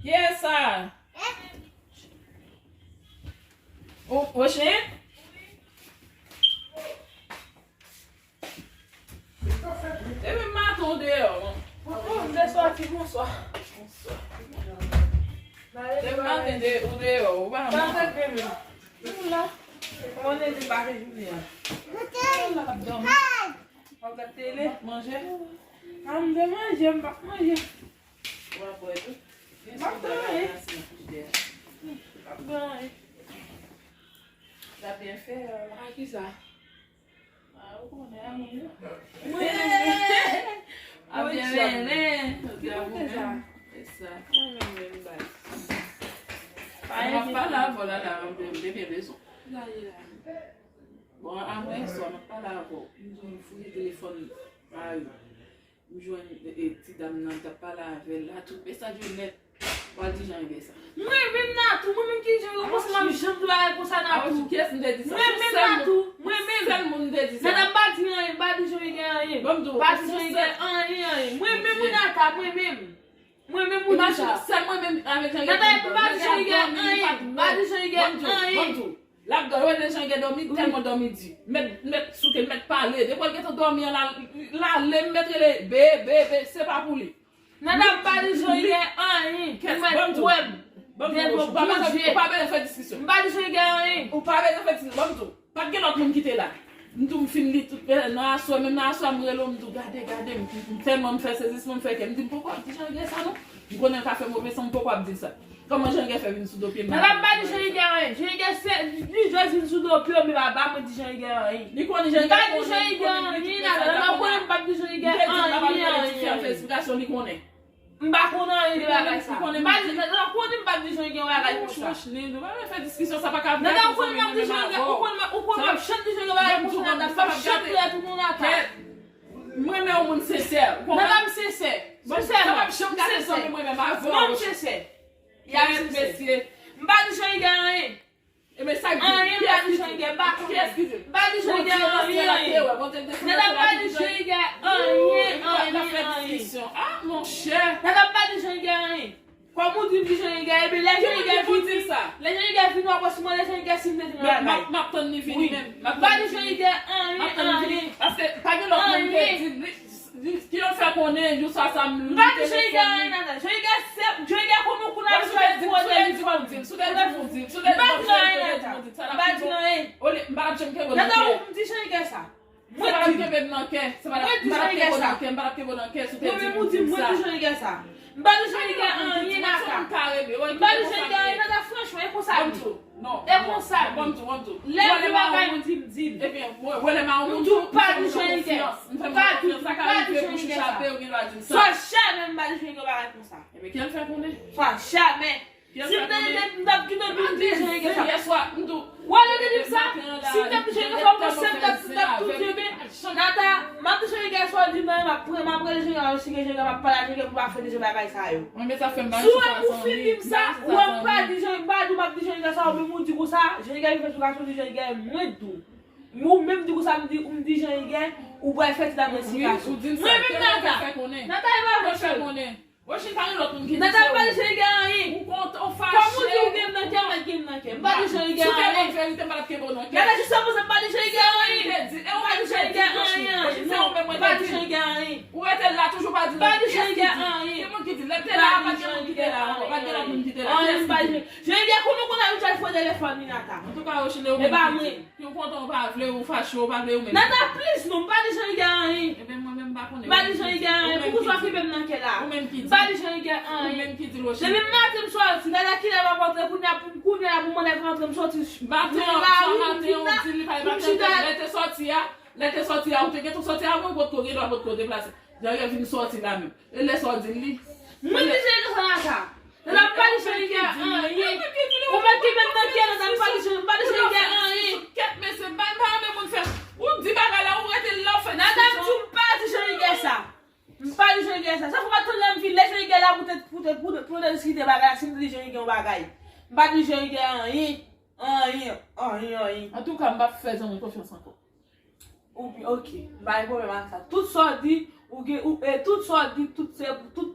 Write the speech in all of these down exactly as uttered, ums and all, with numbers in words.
Kiyès sa? Ou, Rochine? Depi maten ou deyò, man. Oh, m te sòti, bonswa. Bonswa. Depi maten de, ou deyò, ou pa manyen. Sa fè byen menm. Ou la. Kòman w te di pase jounen an? Ou la, w ap dòmi. W ap gad tele? W ap manje? A, m te manje, m p ap manje. Ou ap bwè tou? M p ap bwè anyen. M p ap bwè anyen. L ap byen fè, euh. A kisa? A, ou konnen, a, moun yo. Mwen. A byen mennen. Ki kote sa? E sa. Mwen menm, menm bay. M ap pale avè w la, la, m te byen bezwen. Bon, apre yè swa, m ap pale avè w. M fouye telefòn mari m. M jwenn, e, e, ti dam nan, m t ap pale avè l la, tout mesaj yo nèt. W al di Jean Reggae sa. Mwen menm Natou, mwen menm ki jan yo panse m ap janm di bagay konsa Natou. Kiyès m te di sa? Mwen menm Natou, mwen menm. Sèl moun m te di sa. Nana m pa di anyen, m pa di Jean Reggae anyen. Ban m di w, pa di Jean Reggae anyen, anyen. Mwen menm Nana, mwen menm. Mwen menm Nana. Sèl mwen menm avèk Jean Reggae. Nana, m pa di Jean Reggae anyen, m pa di Jean Reggae anyen. L ap dòmi, wè lè Jean Reggae dòmi, tèlman dòmi di. Mèt, mèt souke, mèt pale. Depi w gentan dòmi an, l al, l ale, m mèt rele, be, be, be, se pa pou li. Nana, m pa di Jean Reggae anyen. Ou mèt kwè m. Devan Bondye. Ou pa bezwen fè diskisyon. M pa di Jean Reggae anyen. Ou pa bezwen fè diskisyon. Ban m di w. Pa t gen lòt moun ki te la. M di w m fin li tout, nan aswè, menm nan aswè, m rele w, m di w, gade, gade, m, m tèlman m fè sezisman, m fè kè. M di, m poko ap di Jean Reggae sa, non. M konnen l ka fè move san, m poko ap di l sa. Kòman Jean Reggae fè vin sou do pye m? Nana m pa di Jean Reggae anyen. Jean Reggae se, li jwe vin sou do pye m, men pa, pa mwen di Jean Reggae anyen. Li konnen Jean Reggae konnen, li konnen, li konnen sa l ap konnen. M pa di Jean Reggae anyen, anyen. Li konnen. M pa konn anyen de bagay sa. M pa di, Nana, ou konnen m p ap di Jean Reggae yon bagay konsa. Nana, ou konnen m ap di Jean Reggae, ou konnen m ap, ou konnen m ap janm di Jean Reggae yon bagay konsa, Nana, m p ap janm di Jean Reggae yon bagay konsa, Nana. Mwen renmen yon moun sensè. Nana, m sensè. Sensèman, m sensè. Non, m sensè. Ya, m sensè. M pa di Jean Reggae anyen. Ebyen, sa k di? Anyen, m pa di Jean Reggae, m pa konnen. Kiyès ki di? M pa di Jean Reggae anyen, anyen. Nana, m pa di Jean Reggae anyen, anyen, anyen. Ah, monchè. Nana, m pa di Jean Reggae anyen. Kòm ou di m di Jean Reggae, ebyen lè Jean Reggae vini, lè Jean Reggae vini, w ap wè si mwen lè Jean Reggae si m te vin bagay. M ap tann li vini menm. M ap tann li vini. M pa di Jean Reggae anyen, anyen. Paske pa gen lòt moun ki di li. Ki yo fè konnen, jou sa, sa m li telefòn li. M pa di Jean Reggae anyen, Nana. Jean Reggae se, Jean Reggae konnen w konnen ap jwe pou telefòn. M pa di anyen, Nana. M pa di anyen. Nana, ou di Jean Reggae sa. Mwen di. Mwen di Jean Reggae sa. Mwen menm ou di, mwen di Jean Reggae sa. M pa di Jean Reggae anyen, Nana. M pa di Jean Reggae anyen, Nana, franchman, e konsa m di. Non, e konsa m di. Lè m di bagay, m di, m di. Ebyen, wè, wè lè m a yon moun tou, m fè moun yo konfyans. M fè moun yo konfyans. Sa ka rive pou chouchape, ou gen dwa di m sa. Swa jamè m pa di Jean Reggae yon bagay konsa. Ebyen, kiyès fè konnen? Swa jamè. Si m te, m t ap kite pou m di Jean Reggae sa. Yèswa, m tou. Wè, lè te di m sa, si m te di Jean Reggae sa, m panse m t ap, m t ap tou di, men, Nata, m ap di Jean Reggae sa, w di m nan, m ap pran, m ap rele Jean Reggae, m ap esplike Jean Reggae, m ap pale ak Jean Reggae pou pa fè de bagay sa yo. Mwen, men sa fè m ba. Si w wè m ou fin di m sa, ou wè m pa di Jean, m pa di w m ap di Jean Reggae sa, ou menm ou di konsa, Jean Reggae vin fè sou gason, di Jean Reggae, mwen tou. Men ou menm di konsa, m di, ou m di Jean Reggae, ou pral fè ti dam nan ti gason. Mwen menm Nata. Nata, e pa vre, Rochine, pa gen lòt moun ki di se ou. Nata, m pa di Jean Reggae anyen. Ou kont, ou fache. Kòm ou di ou gen m nan kè, m pa t gen m nan kè. M pa di Jean Reggae anyen. Si w te konn verite, m pa t ap kenbe w nan kè. Nata, jis apre sa, m pa di Jean Reggae anyen. M pa di Jean Reggae anyen. Ou rete la, toujou pa di non. M pa di Jean Reggae anyen. Ki moun ki di? Lè m te la, pa t gen moun ki te la ankò. Pa t gen lòt moun ki te la. Anyen, m pa di Jean Reggae. Jean Reggae, kòman w konn al fè telefòn li, Nata? Antouka, Rochine, ou menm ki di. E pa mwen. Ou kontan, ou pa vle, ou fache, ou pa vle, ou menm. Nata, please, non, m pa di Jean Reggae anyen. Ebyen, mwen menm, m pa konnen. M pa di Jean Reggae anyen. Poukisa w kenbe m nan kè la? Ou menm ki di. M pa di Jean Reggae anyen. Ou menm ki di, Rochine. Depi maten m sòti, gade kilè m ap antre, kounye a pou, kounye a pou mande pou m antre, m sòti nan lari, m vin la, pou m chita. Lè te sòti a, lè te sòti a, ou te gentan sòti a, mwen potko gen dwa potko deplase. Jean Reggae vin sòti la menm. E lè sa w di l li? Mwen di Jean Reggae sa, Nata. Nata, m pa di Jean Reggae anyen. Ou mèt kenbe m nan kè, Nata, m pa di Jean, m pa di Jean Reggae anyen. Kèt mesye, m pa, m pa renmen moun fè. Ou di bagay la, ou rete la, ou fè diskisyon. Nata, m di w m pa di Jean Reggae sa. M pa di Jean Reggae sa. Sa fè w pa t tande lè m vin, lè Jean Reggae la pou te, pou te, pou te, pou te diskite bagay la, si m te di Jean Reggae yon bagay. M pa di Jean Reggae anyen. Anyen, anyen, anyen. Antouka, m p ap fè zanmi konfyans ankò. Ou, ok, m pa gen pwoblèm ak sa. Tout sa w di, ou gen, ou, e, tout sa w di, tout se, tout,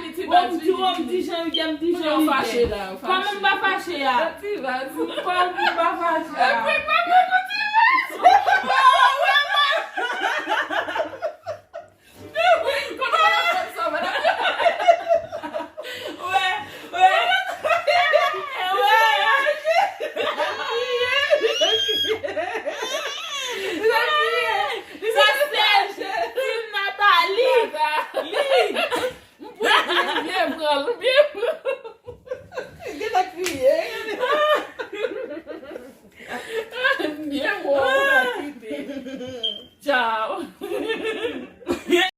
vini, ti baz, vini, vini. Ti jan, ti jan. Kòman m pa fache a? Ti baz. Kòman m pa fache a? Tchao.